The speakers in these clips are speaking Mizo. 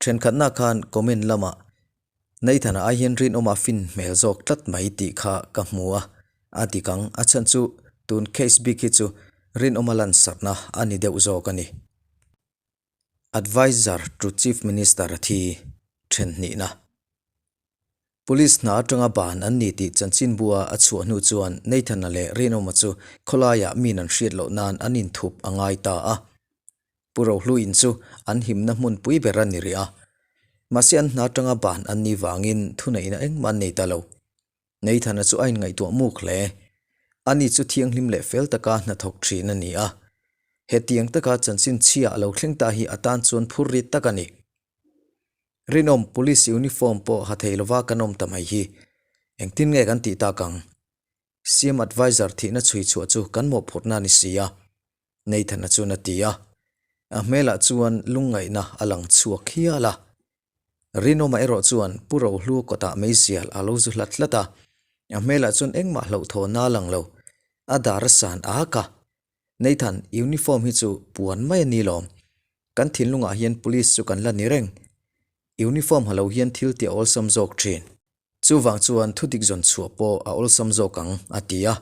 Thenkhatna khan comment lamah Nathan-a ai hian rinawma fin hmel zawk tlat mai tih kha ka hmu a, a dik ang. A chhan chu tun case bik hi chu rinawma lansarhna a ni deuh zawk a ni. Adviser to Chief Minister a thi then hnihna. Police hna atanga ban an ni tih chanchinbua a chhuah hnu chuan Nathan-a leh Rinawma chu khawlaiah min an hriat loh nan an inthup a ngai ta a. Pu Rohluin chu an himna hmunpui ber a ni rih a. Mahse an hna atanga ban an nih vangin thuneihna engmah an nei ta lo. Nathan-a chu a inngaihtuah muk hle. Ani chu thianghlim leh fel taka hnathawk thin a ni a. Hetiang taka chanchin chhia a lo thleng ta hi a tan chuan phur rit tak a ni. Rinawm Police uniform pawh ha thei lova kan awm ta mai hi. Engtin nge kan tih tak ang? CM Adviser thihna chhui chhuah chu kan mawhphurhna a ni si a. Nathan-a chuan a ti a. A hmelah chuan lungngaihna a lang chhuak hial a. Rinawma erawh chuan Pu Rohlu kawtah meizial a lo zu hlat hlat a, a hmelah chuan engmah hlauhthawn a lang lo. A dar a san ak a. Nathan, uniform hi chu puan mai a ni lawm. Kan thinlungah hian police chu kan la ni reng. Uniform ha lo hian thil tih a awlsam zawk thin. Chuvang chuan thudik zawn chhuah pawh a awlsam zawk ang, a ti a.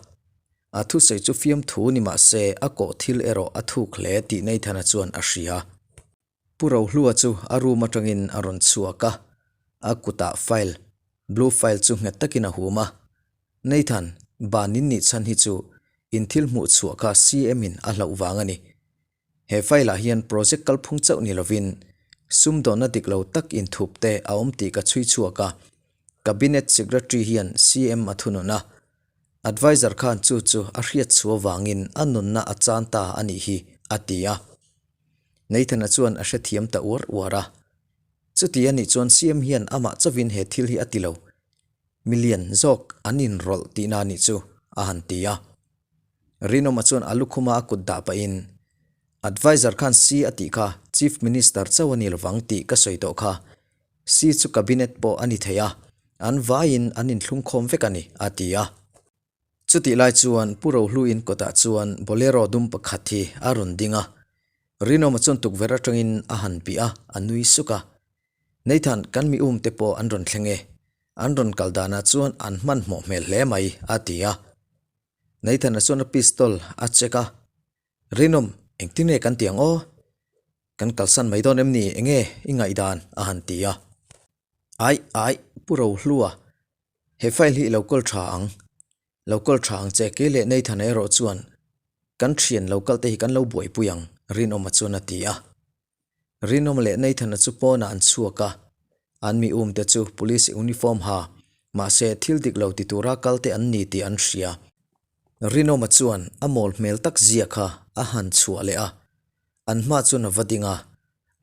A thusawi chu fiamthu ni mah se a kawh thil erawh a thuk hle tih Nathan-a chuan a hria. Pu Rohlua chu a room atangin a rawn chhuak a, a kutah file, blue file chu nghet takin a hum a. Nathan, ban in nih chhan hi chu in thil hmuh chhuah kha CM in a hlauh vang a ni. He file ah hian project kalphung chauh ni lovin sumdawnna dik lo tak inthup te a awm tih ka chhui chhuak a. Cabinet Secretary hian CM a thunun a, Adviser khan chu chu a hriat chhuah vangin a nunna a chan ta a nih hi, a ti a. Nathan-a chuan a hrethiam ta uar uar a. Chuti a nih chuan CM hian amah chauhin he thil hi a ti lo. Million zawk an inrawlh tihna a nih chu, a han ti a. Rinawma chuan a lukhuma a kut dah pahin, Adviser khan C a tih kha Chief Minister chauh a ni lovang tih ka sawi tawh kha. C chu Cabinet pawh a ni thei a, an vaiin an inthlungkhawm vek a ni, a ti a. Chutih lai chuan Pu Rohluin kawtah chuan Bolero dum pakhat hi a rawn ding a, Rinawma chuan tukverh atangin a han bih a, a nui suk a. Nathan, kan mi um te pawh an rawn thleng e. An rawn kal danah chuan an hmanhmawh hmel hle mai, a ti a. Nathan-a chuan a pistol a check a, Rinawm, engtin nge kan ti ang aw? Kan kalsan mai dawn em ni? Enge i ngaihdan? a han ti a. Aih, aih, Pu Rohlua, He file hi i lo kawl tha ang. Lo kawl tha ang che, kei leh Nathan-a erawh chuan kan thian lo kal te hi kan lo buaipui ang, Rinawma chuan a ti a. Rinawma leh Nathan-a chu pawnah an chhuak a, an mi um te chu police uniform ha, mahse thil dik lo ti tura kal te an ni tih an hria. Rinawma chuan a mawl hmel tak zia kha a han chhuah leh a, an hma chuan a va ding a,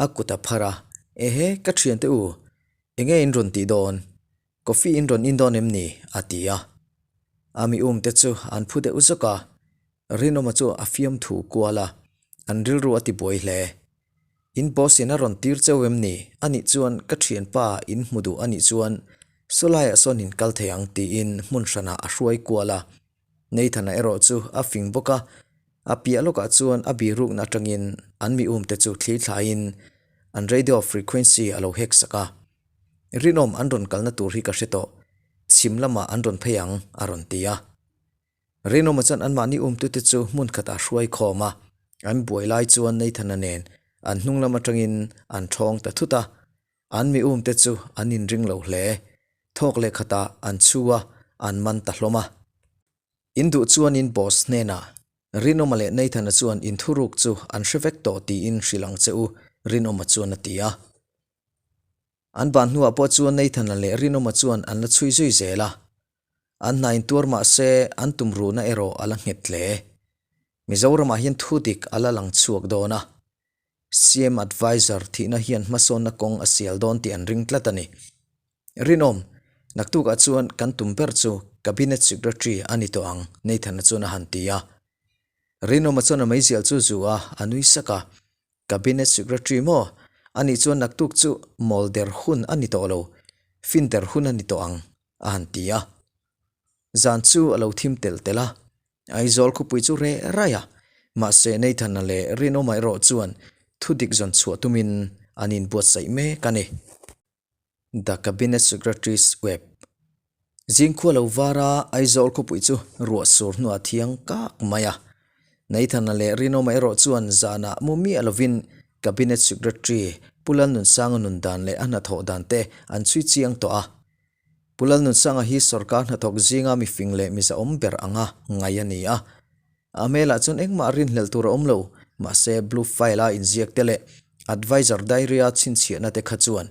a kut a phar a, Ehe, ka thiante u, enge in rawn tih dawn? Coffee in rawn in dawn em ni? a ti a. A mi um te chu an phu deuh zawk a, Rinawma chu a fiamthu kual a, an rilru a ti buai hle. In boss in a rawn tir cheu em ni? Anih chuan ka thianpa in hmu duh anih chuan sawlaiah sawn in kal thei ang tiin hmun hranah a hruai kual a. Nathan-a erawh chu a fing bawk a, a piah lawkah chuan a birukna atangin an mi um te chu thli thlaiin an radio frequency a lo hek sak a. Rinawm an rawn kalna tur hi ka hre tawh, chhim lamah an rawn phei ang, a rawn ti a. Rinawma chuan anmahni umtute chu hmun khatah hruai khawm a, an buai lai chuan Nathan-a nen an hnung lam atangin an thawng ta thut a. An mi umte chu an inring lo hle, thawk leh khatah an chhu a, an man ta hlawm a. In duh chuan in boss hnenah Rinawma leh Nathan-a chuan in thuruk chu an hre vek tawh tiin hrilh ang che u, Rinawma chuan a ti a. An ban hnuah pawh chuan Nathan-a leh Rinawma chuan an la chhui zui zel a. An hna intuar mah se an tumruhna erawh a la nghet hle. Mizoramah hian thu dik a la lang chhuak dawn a. CM Adviser thihna hian hmasawnna kawng a sial dawn tih an ring tlat a ni. Rinawm, naktukah chuan kan tum ber chu Cabinet Secretary a ni tawh ang, Nathan-a chuan a han ti a. Rinawma chuan a meizial chu zu a, a nui sak a. Cabinet Secretary maw? Anih chuan naktuk chu mawl der hun a ni tawh lo, fin der hun a ni tawh ang, a han ti a. Zan chu a lo thim telh telh a, Aizawl khawpui chu reh raih a, mahse Nathan-a leh Rinawma erawh chuan thudik zawn chhuah tumin an inbuatsaih mek a ni. The Cabinet Secretary's Web. Zingkhua lo vara Aizawl khawpui chu ruah sur hnuah thiang kak mai a. Naithana leh Rinawma erawh chuan zanah mu miah lovin Cabinet Secretary Pu Lalnunsanga nun dan leh a hnathawh dan te an chhui chiang tawh a. Pu Lalnunsanga hi sorkar hnathawk zinga mifing leh mizaawm ber anga ngai a ni a. A hmelah chuan engmah rinhlelh tur a awm lo, mahse blue file-a inziak te leh adviser diary-a chhinchhiahna te kha chuan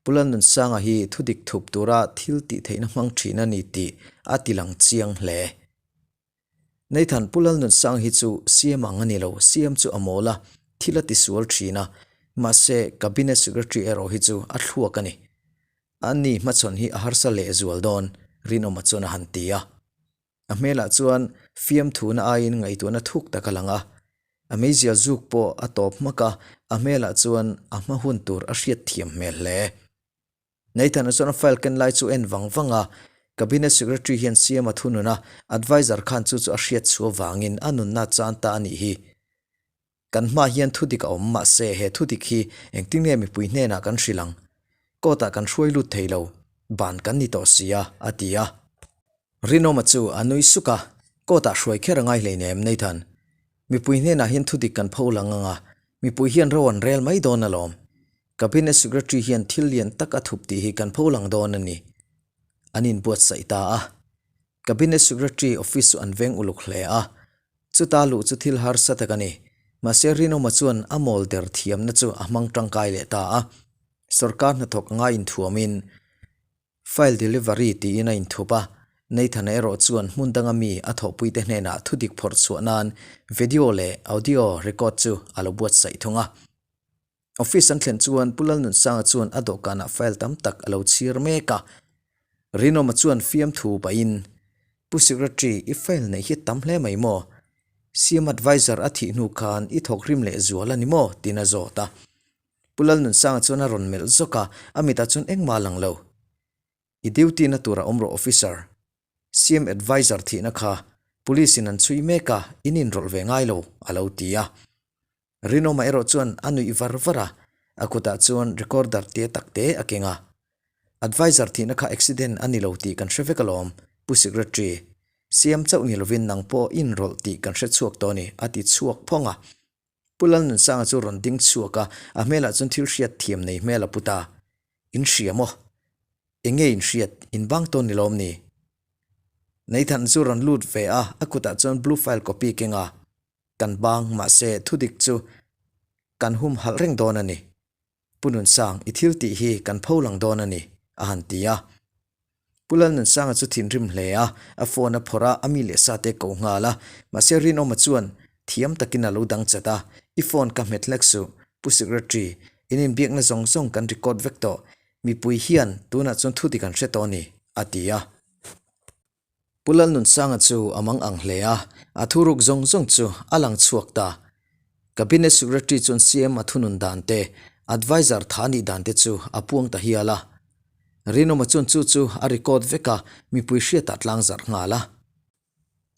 Pu Lalnunsanga hi thudik thup tura thil tih theihna hmang thin a ni tih a tilang chiang hle. Nathan, Pu Lalnunsanga hi chu CM ang a ni lo, CM chu a mawl a, thil a tisual thin a, mahse Cabinet Secretary erawh hi chu a thluak a ni. Ani hmachhawn hi a harsa lehzual dawn, Rinawma chuan a han ti a. A hmelah chuan fiamthuna aiin ngaihtuahna thuk tak a lang a, a meizial zuk pawh a tawp hmak a, a hmelah chuan a hma hun tur a hriat thiam hmel hle. Nathan-a chuan a file ken lai chu en vang vang a, Cabinet Secretary hian CM a thunun a, Adviser khan chu chu a hriat chhuah vangin a nunna chan ta a nih hi. Kan hmaah hian thudik a awm, mahse he thudik hi engtin nge mipui hnenah kan hrilh ang? Court-ah kan hruai lut thei lo, ban kan ni tawh si a, a ti a. Rinawma chu a nui suk a, Court-ah hruai kher a ngai hleinem, Nathan. Mipui hnenah hian thudik kan pho lang ang a, mipui hian ro an rel mai dawn alawm. Cabinet Secretary hian thil lian tak a thup tih hi kan pho lang dawn a ni. An inbuatsaih ta a. Cabinet Secretary office chu an veng uluk hle a, chuta luh chu thil harsa tak a ni. Mahse Rinawma chuan a mawl der thiamna chu a hmang tangkai leh ta a, sorkar hnathawk anga inthuamin file delivery tiin a inthup a, Nathan-a erawh chuan hmun danga mi a thawhpuite hnenah thudik phawrh chhuah nan video leh audio record chu a lo buatsaih thung a. Office an thlen chuan Pu Lalnunsanga chuan a dawhkanah file tam tak a lo chhir mek a. Rinawma chuan fiamthu pahin, Pu Secretary, i file neih hi tam hle mai maw? CM Adviser a thih hnu khan i thawkrim leh zual a ni maw? tiin a zawt a. Pu Lalnunsanga chuan a rawn melh zawk a, a mitah chuan engmah a lang lo. I duty na tura awm rawh Officer. CM Adviser thihna kha Police in an chhui mek a, in inrawlh ve ngai lo, a lo ti a. Rinawma erawh chuan a nuih var var a, a kutah chuan recorder te tak te a keng a. Adviser thihna kha accident a ni lo tih kan hre vek alawm, Pu Secretary. Siam chauh ni lovin nang pawh i inrawlh tih kan hre chhuak tawh a ni, a ti chhuak phawng a. Pu Lalnunsanga chu rawn ding chhuak a, a hmelah chuan thil hriat thiam nei hmel a pu ta. In hria maw? Enge in hriat? In bang tawn ni lawm ni? Nathan chu rawn lut ve a, a kutah chuan blue file copy keng a. Kan bang, mahse thudik chu kan humhalh reng dawn a ni. Pu Nunsang, i thil tih hi kan pho lang dawn a ni, a han ti a. Pu Lalnunsanga chu thinrim hle a, a phone a phawrh a, a mi leh sa te ko nghal a. Mahse Rinawma chuan thiam takin a lo dang chat a, I phone ka hmet hlek suh, Pu Secretary, in inbiakna zawng zawng kan record vek tawh. Mipui hian tunah chuan thudik an hre tawh a ni, a ti a. Pu Lalnunsanga chu a mang ang hle a, a thuruk zawng zawng chu a lang chhuak ta. Cabinet Secretary chuan CM a thunun dan te, Adviser tha nih dan te chu a puang ta hial a. Rinawma chuan chu chu a record vek a, mipui hriatah tlang zarh nghal a.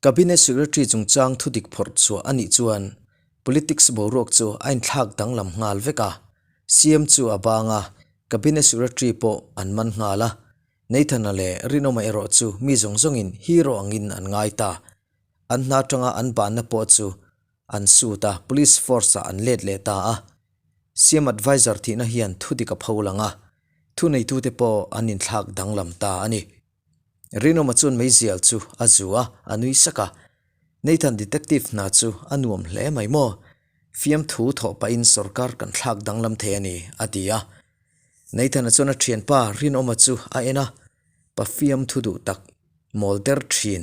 Cabinet Secretary chungchang thudik phawrh chhuah a nih chuan Politics boruak chu a inthlak danglam nghal vek a, CM chu a bang a, Cabinet Secretary pawh an man nghal a. Nathan-a leh Rinawma erawh chu mi zawng zawngin hero angin an ngai ta. An hna atanga an banna pawh chu an sut a, police force-ah an let leh ta a. CM adviser thihna hian thudik a pho lang a, thuneitute pawh an inthlak danglam ta a ni. Rinawma chuan meizial chu a zu a, a nui sak a. Nathan detective hna chu a nuam hle mai maw? Fiamthu thawh pahin sorkar kan thlak danglam thei a ni, a ti a. Nathan-a chuan a thianpa Rinawma chu a en a, pa fiamthu duh tak, mawl der thin.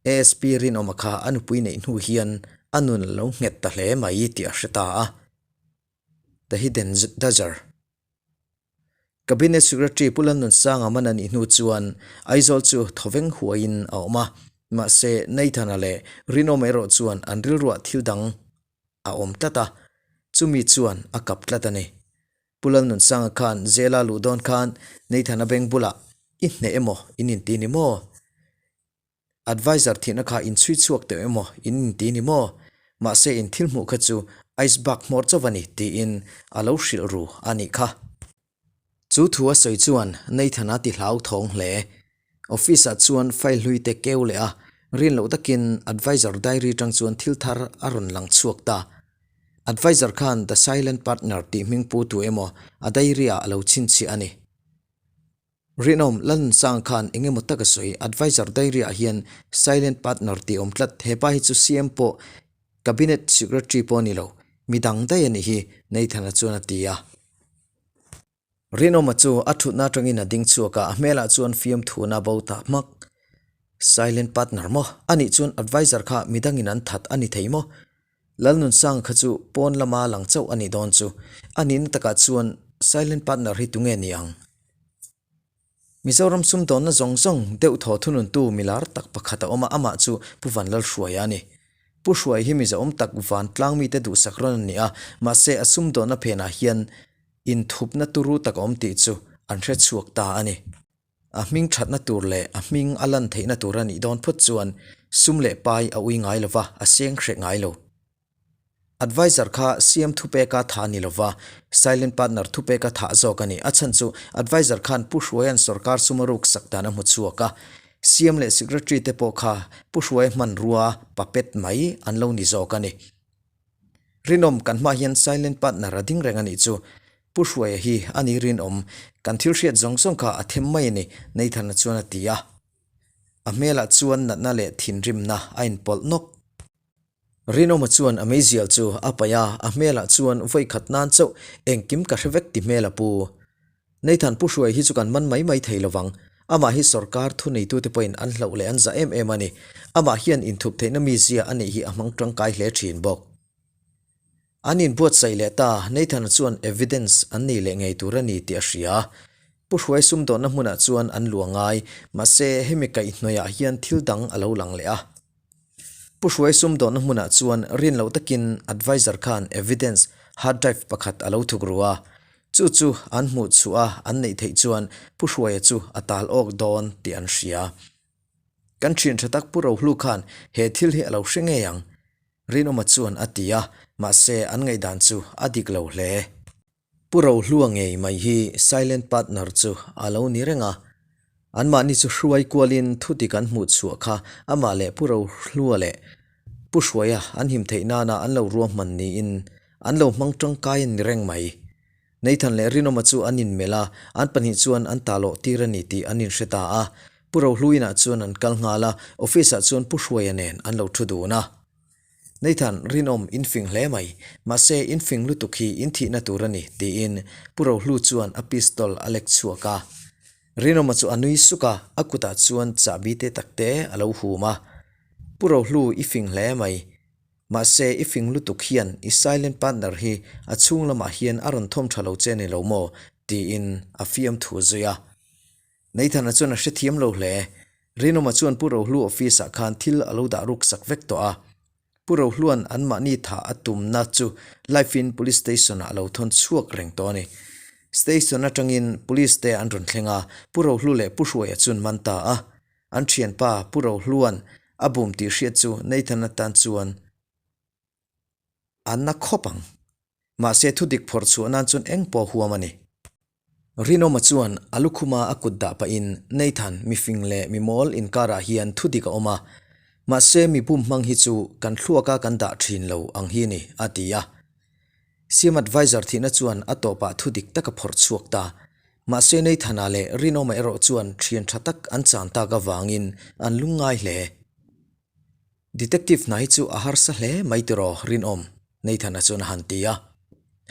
ASP Rinawma kha a nupui neih hnu hian a nun a lo nghet ta hle mai tih a hre ta a. The Hidden Dagger. Cabinet Secretary Pu Lalnunsanga man a nih hnu chuan Aizawl chu thawveng huaiin a awm a, mahse Nathan-a leh Rinawma erawh chuan an rilruah thil dang a awm tlat a, chumi chuan a kap tlat a ni. Pu Lalnunsanga khan jail-a luh dawn khan Nathan-a beng bulah, I hneh emaw in inti ni maw? Adviser thihna kha in chhui chhuak teuh emaw in inti ni maw? Mahse in thil hmuh kha chu Ice bag hmawr chauh a ni tiin a lo hrilh ru a nih kha. Chu thu a sawi chuan Nathan-a ti hlauthawng hle. Office-ah chuan file hlui te keu leh a, rin loh takin advisor diary tang chuan thil thar a rawn lang chhuak ta. Advisor khan The Silent Partner tih hming pu tu emaw a diary-ah a lo chhinchhiah a ni. Rinawm, Lalnunsang khan eng emaw tak a sawi, Advisor diary-ah hian Silent Partner tih a awm tlat, he pa hi chu CM pawh Cabinet Secretary pawh a ni lo, mi dang daih a nih hi, Nathan-a chuan a ti a. Rinawma chu a thutna atangin a ding chhuak a, a hmelah chuan fiamthuna bo ta hmak. Silent Partner maw? A nih chuan Advisor kha midangin an that a ni thei maw? Lalnunsang kha chu pawn lama lang chauh a nih dawn chu. A nihna takah chuan Silent Partner hi tunge ni ang? Mizoram sumdawnna zawng zawng deuh thaw thununtu milar tak pakhat a awm a, amah chu Pu Vanlalhruaia a ni. Pu Hruai hi Mizoawm tak vantlang mite duhsak rawn a ni a, mahse a sumdawnna phenah hian inthupna turu tak a awm tih chu an hrechhuak ta a ni. A hming thatna tur leh a hming a lan theihna tur a nih dawn phawt chuan sum leh pai a ui ngai lova, a seng hreh ngai lo. Advisor kha CM thupeka tha ni lova, Silent Partner thupeka thah zawk a ni. A chhan chu Advisor khan Pu Hruaia'n sorkar sum a ruk sak dan a hmu chhuak a, CM leh Secretary te pawh kha Pu Hruaia hmanrua puppet mai an lo ni zawk a ni. Rinawm kan hmah hian silent partner a ding reng a nih chu. Pu Hruaia hi a ni rinawm, kan thil hriat zawng zawng kha a them mai a ni, Nathan-a chuan a ti a. A hmelah chuan natna leh thinrimna a inpawlh nawk. Rinawma chuan a meizial chu a paih a, a hmelah chuan vawi khat nan chauh engkim ka hre vek ti hmel a pu. Nathan Pu Hruai hi chu kan man mai mai thei lovang. Amah hi sorkar thuneitute pawhin an hlauh leh an zah em em a ni. Amah hian inthup theihna mizia a neih hi a hmang tangkai hle thin bawk. An inbuatsaih leh ta, Nathan-a chuan evidence an nei leh ngei tur a ni tih a hria. Pu Hruai sumdawnna hmunah chuan an luah ngai, mahse hemi kaihhnawihah hian thil dang a lo lang leh a. Pu Hruai sumdawnna hmunah chuan rin loh takin advisor khan evidence hard drive pakhat a lo thuk ru a. Chu chu an hmuh chhuah a an neih theih chuan Pu Hruaia chu a tal awk dawn tih an hria. Kan thian tha tak Pu Rohlu khan he thil hi a lo hre ngei ang, Rinawma chuan a ti a, mahse an ngaihdan chu a dik lo hle. Pu Rohlua ngei mai hi silent partner chu a lo ni reng a, anmahni chu hruai kualin thudik an hmuh chhuah kha amah leh Pu Rohlua leh Pu Hruaia an him theih nana an lo ruahman niin an lo hmang tangkai a ni reng mai. Nathan leh Rinawma chu an inmelh a, an pahnih chuan an talawh tir a ni tih an inhre ta a. Pu Rohluinah chuan an kal nghal a, office-ah chuan Pu Hruaia nen an lo thu dun a. Nathan, rinawm, in fing hle mai. Mahse, in fing lutuk hi in thihna tur a ni, tiin Pu Rohlu chuan a pistol a lek chhuak a. Rinawma chu a nui suk a, a kutah chuan chahbi te tak te a lo hum a. Pu Rohlu, i fing hle mai. Mahse, i fing lutuk hian i silent partner hi a chhung lamah hian a rawn thawm tha lo che ni lo maw? tiin a fiamthu zui a. Nathan-a chuan a hrethiam lo hle. Rinawma chuan Pu Rohlu office-ah khan thil a lo dah ruk sak vek tawh a. Pu Rohlua'n anmahni thah a tumna chu live-in Police Station-ah a lo thawn chhuak reng tawh a ni. Station atangin Police te an rawn thleng a, Pu Rohlu leh Pu Hruaia chuan man ta a. An thianpa Pu Rohlua'n a bum tih hriat chu Nathan-a tan chuan A na khawp ang. Mahse thudik phawrh chhuah nan chuan eng pawh huam a ni. Rinawma chuan a lukhuma a kut dah pahin Nathan, mi fing leh mi mawl inkarah hian thudik a awm a. Mahse mi bum hmang hi chu kan thluaka kan dah thin lo ang hi ni, a ti a. CM Adviser thihna chuan a tawpah thudik tak a phawrh chhuak ta. Mahse Nathan-a leh Rinawma erawh chuan thian tha tak an chan tak avangin an lungngai hle. Detective hna hi chu a harsa hle mai tiraw Rinawm? Nathan-a chuan a han ti a.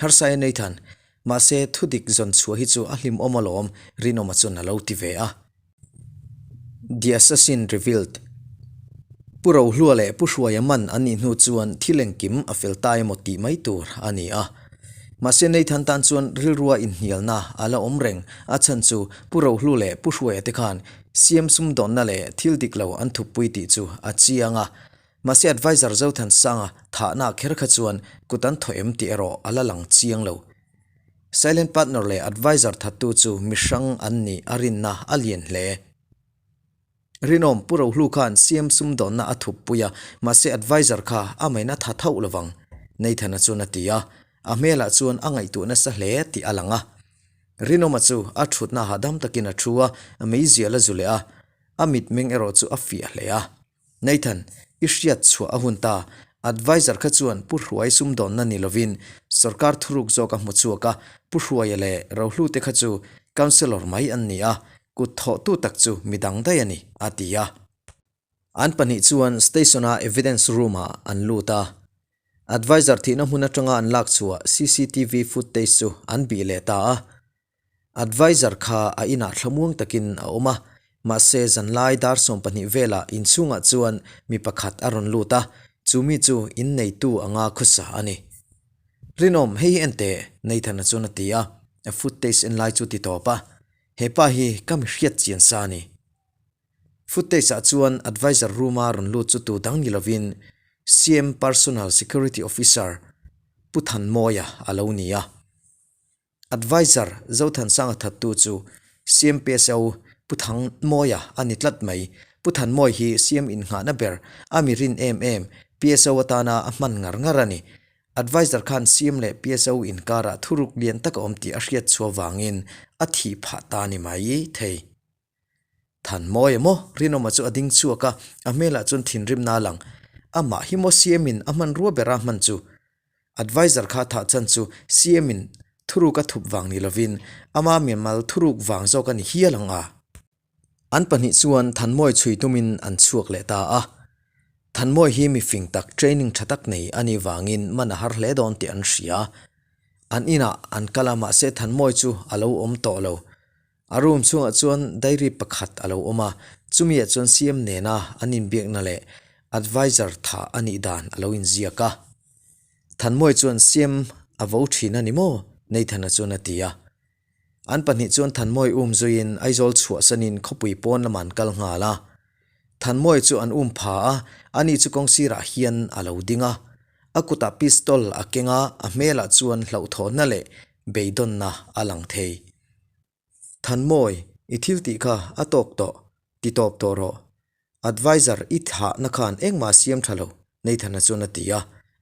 Harsa e Nathan, mahse thudik zawn chhuah hi chu a hlimawm alawm Rinawma chuan a lo ti ve a. The Assassin Revealed Pu Rohlua leh Pu Hruaia man an nih hnu chuan thil engkim a fel ta emaw tih mai tur a ni a. Mahse Nathan tan chuan rilrua inhnialna a la awm reng, a chhan chu Pu Rohlu leh Pu Hruaia te khan Siam sumdawnna leh thil dik lo an thuppui tih chu a chiang a, mahse Adviser Zothansanga thahna kher kha chuan kut an thaw em tih erawh a la lang chiang lo. Silent Partner leh Adviser thattu chu mi hrang an nih a rinna a lian hle. Rinawm Pu Rohlu khan siam sumdawnna a thuppui a, mahse Adviser kha a main a tha thauh lovang. Nathan-a chuan a ti a, a hmelah chuan a ngaihtuah nasa hle tih a lang a. Rinawma chu a thutna hahdam takin a thu a, meizial a zu leh a, a mitmeng erawh chu a fiah hle a. Nathan, i hriat chhuah a hun ta. Adviser kha chuan Pu Hruai sumdawnna ni lovin sorkar thuruk zawk a hmu chhuak a, Pu Hruaia leh Rohlute kha chu Councillor mai an ni a, kut thawhtu tak chu midang daih a ni, a ti a. An pahnih chuan station-a evidence room-ah an lut a. Adviser thihna hmun atanga an lak chhuah cctv footage chu an bih leh ta a. Adviser kha a inah thlamuang takin a awm a, mahse zanlai dar 12 velah inchhungah chuan mi pakhat a rawn lut a, chu mi chu inneitu anga khawsa a ni. Rinawm, hei hi en teh, Nathan-a chuan a ti a, a footage en lai chu ti tawp a, He pa hi ka mi hriat chian sa a ni. Footage ah chuan adviser room a rawn lut chu tu dang ni lovin CM Personal Security Officer Pu Thanmawia a lo ni a. Adviser Zothansanga thattu chu CM PSO Pu Thangmawia a ni tlat mai. Pu Thanmawia hi CM innghahna ber a mi rin em em PSO atana a hman ngar ngar a ni. Adviser khan CM leh PSO inkarah thuruk lian tak a awm tih a hriat chhuah vangin a thih phah ta ni mai thei. Than mawi emaw? Rinawma chu a ding chhuak a, a hmelah chuan thinrimna a lang. Amah hi maw CM-in a hmanrua bera hman chu? Adviser kha thah chan chu CM-in thuruk a thup vang ni lovin ama mimal thuruk vang zawk a ni hial ang a. An pahnih chuan Thanmawi chhui tumin an chhuak leh ta a. Thanmawi hi mi fing tak, training tha tak nei a nih vangin man a har hle dawn tih an hria. An inah an kal a, mahse Thanmawi chu a lo awm tawh lo. A room chhungah chuan diary pakhat a lo awm a, chumi ah chuan CM nena an inbiakna leh adviser tha a nih dan a lo inziak a. Thanmawii chuan CM a vo thin a ni maw? Nathan-a chuan a ti a. An pahnih chuan Thanmawii um zuiin Aizawl chhuahsanin khawpui pawn lamah an kal nghal a. Thanmawii chu an um pha a, ani chu kawng sirah hian a lo ding a. A kutah pistol a keng a, a hmelah chuan hlauhthawhna leh beidawnna a lang thei. Thanmawi, i thil tih kha a tawk tawh, ti tawp tawh rawh. Adviser i thahna khan engmah a siam tha lo, Nathan-a chuan a ti a,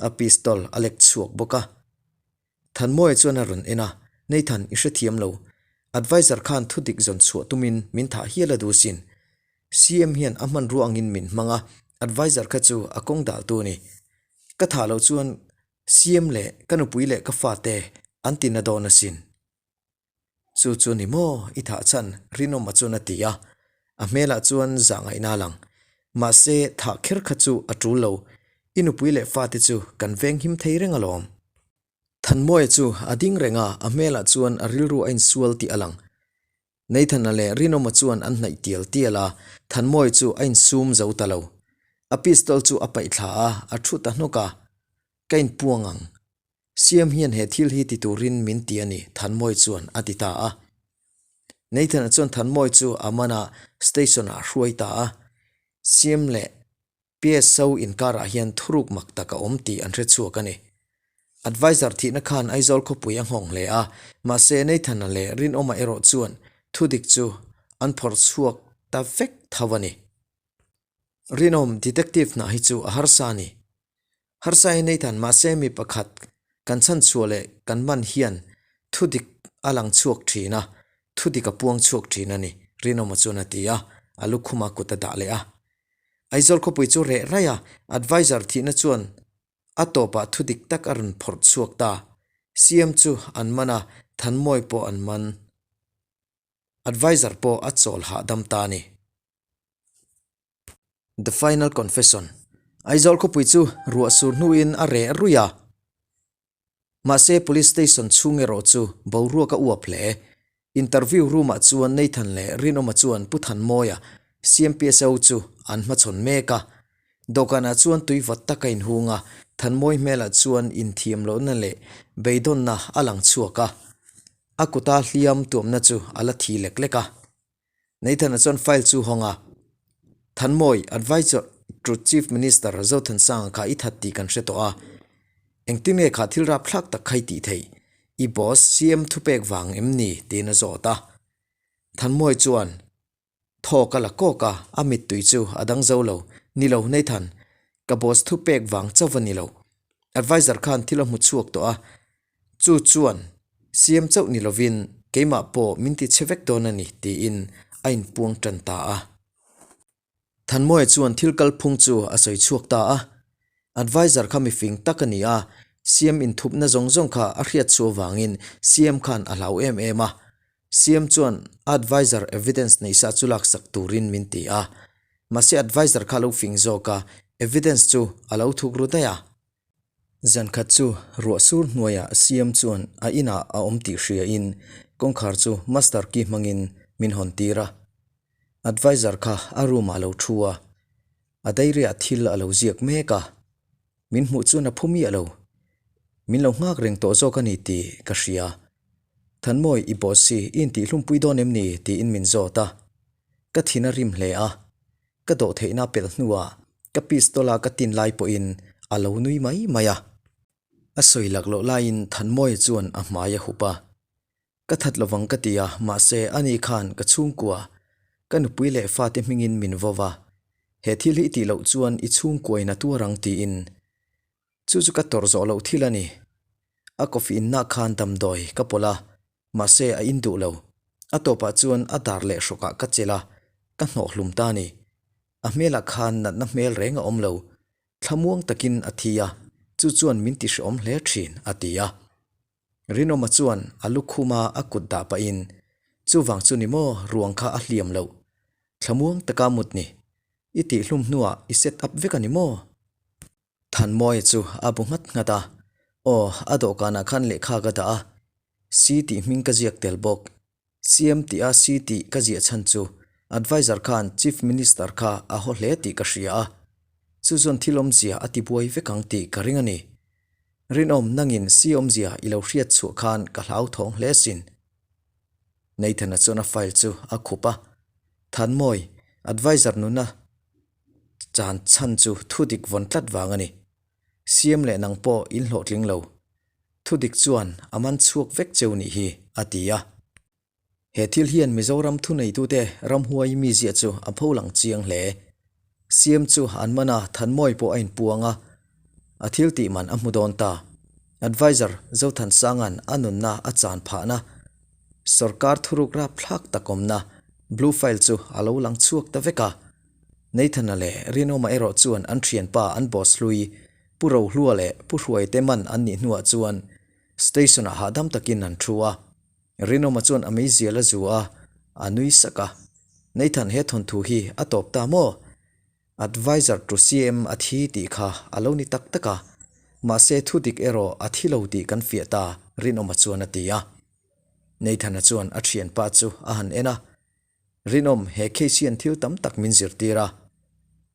a pistol a lek chhuak bawk a. Thanmawia chuan a rawn en a, Nathan, i hrethiam lo. Adviser khan thu dik zawn chhuah tumin min thah hial a duh sin. CM hian a hmanrua angin min hmang a, adviser kha chu a kawng daltu a ni. Ka thah loh chuan CM leh ka nupui leh ka fate an ti na dawn asin. Chu chu ni maw i thah chhan Rinawma chuan a ti a, a hmelah chuan zah ngaihna a lang. Mahse thah kher kha chu a tul lo, i nupui leh fate chu kan venghim thei reng alawm. Thanmawia chu a ding reng a, a hmelah chuan a rilru a insual tih a lang. Nathan-a leh Rinawma chuan an hnaih tial tial a, Thanmawia chu a insum zo ta lo. A pistol chu a paih thla a, a thu ta hnawk a, Ka inpuang ang. Siam hian he thil hi ti turin min ti a ni, Thanmawia chuan a ti ta a. Nathan-a chuan Thanmawia chu a man a, station-ah a hruai ta a. Siam leh PSO inkarah hian thuruk mak tak a awm tih an hre chhuak a ni. Adviser thihna khan Aizawl khawpui a nghawng hle a, mahse Nathan-a leh Rinawma erawh chuan thudik chu an phawrh chhuak ta vek tho a ni. Rinawm detective hna hi chu a harsa a ni. Harsa hi Nathan mahse mi pakhat kan chhanchhuah leh kan man hian thudik a lang chhuak thin a, thudik a puang chhuak thin a ni, Rinawma chuan a ti a, a lukhuma kut a dah leh a. Aizawl khawpui chu reh raih a, adviser thihna chuan a tawpah thudik tak a rawn phawrh chhuak ta. CM chu an man a, Thanmawi pawh an man. Adviser pawh a chawl hahdam ta a ni. The Final Confession Aizawl khawpui chu ruah sur hnuin a reh ruih a. Mahse Police Station chhung erawh chu boruak a uap hle. Interview room ah chuan Nathan leh Rinawma chuan Pu Thanmawia, CMPSO chu an hmachhawn mek a. Dawhkanah chuan tui vawt tak a inhung a, Thanmawi hmelah chuan inthiam lohna leh beidawnna a lang chhuak a. A kuta hliam tuamna chu a la thi lek lek a. Nathan-a chuan file chu hawng a, Thanmawi, Advisor to Chief Minister Zothansanga kha i that tih kan hre tawh a, engtin nge kha thil rapthlak tak kha i tih theih? I boss CM thupek vang em ni? tiin a zawt a. Thanmawi chuan thawk a la kawk a, a mittui chu a dang zo lo, Ni lo Nathan, ka boss thupek vang chauh a ni lo. Adviser khan thil a hmu chhuak tawh a, chu chuan CM chauh ni lovin keimah pawh min ti chhe vek dawn a ni tiin a inpuang tan ta a. Thanmawia chuan thil kalphung chu a sawi chhuak ta a, Adviser kha mifing tak a ni a, CM inthupna zawng zawng kha a hriat chhuah vangin CM khan a hlau em em a, CM chuan a adviser evidence neihsa chu laksak turin min ti a, mahse adviser kha a lo fing zawk a, evidence chu a lo thuk ru daih a. Zankhat chu ruah sur hnuaiah CM chuan a inah a awm tih hriain kawngkhar chu master key hmangin min hawn tir a. Adviser kha a room ah a lo thu a, a diary ah thil a lo ziak mek a. Min hmuh chuan a phu miah lo. Min lo nghak reng tawh zawk a ni tih ka hria. Thanmawi i boss hi i intihhlumpui dawn em ni? tiin min zawt a. Ka thin a rim hle a. Ka dawh theihna pelh hnuah ka pistol a ka tin lai pawhin a lo nui mai mai a. A sawi lak loh laiin Thanmawia chuan a hmai a hup a. Ka that lovang ka ti a, mahse ani khan ka chhungkua, ka nupui leh fate hmingin min vo va. He thil hi i tih loh chuan i chhungkuain a tuar ang tiin. Chu chu ka tawrh zawh loh thil a ni. A coffee inna khan damdawi ka pawlh a, mahse a in duh lo. A tawpah chuan a dar leh hrawkah ka chelh a, ka hnawh hlum ta a ni. A hmelah khan natna hmel reng a awm lo. Thlamuang takin a thi a, chu chuan min ti hrehawm hle thin, a ti a. Rinawma chuan a lukhuma a kut dah pahin, Chuvang chu ni maw, ruang kha a hliam loh. Thlamuang taka mut ni. I tihhlum hnuah i set up vek a ni maw? Thanmawia chu a bu nghat nghat a, Aw, a dawhkanah khan lehkha ka dah a, C tih hming ka ziak tel bawk. CM tih a C tih ka ziah chhan chu Adviser khan Chief Minister kha a haw hle tih ka hria a, chu chuan thil awmzia a ti buai vek ang tih ka ring a ni. Rinawm nangin C awmzia i lo hriat chhuah khan ka hlauthawng hle sin. Nathan-a chuan a file chu a khup a, Thanmawi, Adviser nuna Chan chhan chu thudik vawn tlat vang a ni. Siam leh nang pawh in hlawhtling lo. Thudik chuan a man chhuak vek cheu nih hi, a ti a. He thil hian Mizoram thuneitute ramhuai mi ziah chu a pho lang chiang hle. Siam chu an man a, Thanmawi pawh a inpuang a, a thil tih man a hmu dawn ta. Adviser Zothansanga'n a nunna a chan phahna Sorkar thuruk rapthlak tak awmna Blue File chu a lo lang chhuak ta vek a. Nathan-a leh Rinawma erawh chuan an thianpa an boss hlui Pu Rohlua leh Pu Hruaite man an nih hnuah chuan Station-ah hahdam takin an thu a. Rinawma chuan a meizial a zu a, a nui sak a. Nathan he thawnthu hi a tawp ta maw? Adviser to CM a thi tih kha a lo ni tak tak a, mahse thu dik erawh a thi lo tih kan fiah ta, Rinawma chuan a ti a. Nathan-a chuan a thianpa chu a han en a, Rinawm, he case hian thil tam tak min zirtir a.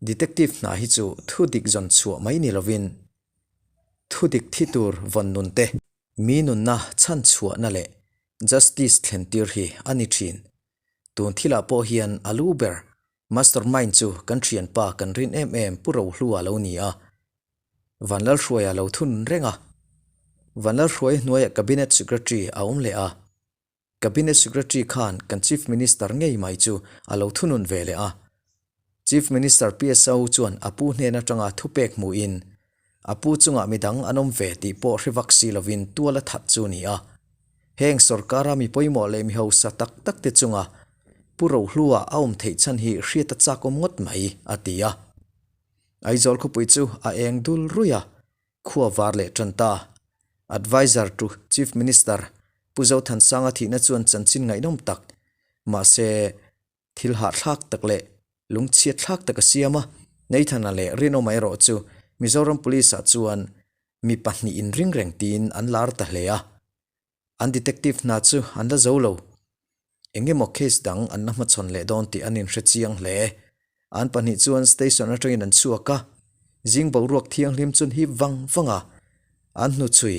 Detective hna hi chu thu dik zawn chhuah mai ni lovin thu dik thi tur vawn nun te, mi nunna chhan chhuahna leh justice thlen tir hi a ni thin. Tun thilah pawh hian a lu ber Mastermind chu kan thianpa kan rin em em Pu Rohlua lo ni a, Vanlalhruaia lo thun reng a. Vanlalhruaia hnuaiah Cabinet Secretary a awm leh a. Cabinet Secretary khan kan Chief Minister ngei mai chu a lo thunun ve leh a. Chief Minister PSO chuan a pu hnen atanga thupek hmuhin a pu chungah midang an awm ve tih pawh hre vak si lovin tual a that chu ni a. Heng sorkara mi pawimawh leh mi hausa tak tak te chunga Pu Rohlua a awm theih chhan hi hriat a chak awm ngawt mai, a ti a. Aizawl khawpui chu a eng dul ruih a, khua var leh tan ta. Adviser to Chief Minister Pu Zothansanga thihna chuan chanchin ngaihnawm tak, mahse thil hahthlak tak leh lungchhiat thlak tak a siam a, Nathan-a leh Rinawma erawh chu Mizoram Police-ah chuan mi pahnih inring reng tiin an lar ta hle a. An detective hna chu an la zo lo. Eng emaw case dang an la hmachhawn leh dawn tih an inhre chiang hle. An pahnih chuan station atangin an chhuak a, zing boruak thianghlim chun hip vang vang a, an hnuchhui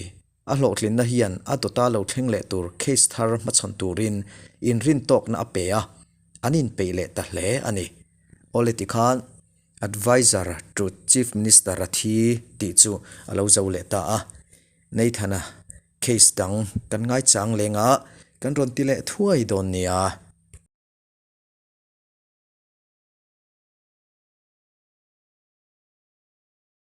a hlawhtlinna hian a dawta lo thleng leh tur case thar hmachhawn turin inrintawkna a pe a, an inpeih leh ta hle a ni. Awle tikhan Adviser to Chief Minister a thi tih chu a lo zo leh ta a. Nathan-a case dang kan ngaichang leng a, kan rawn ti leh thuai dawn nia.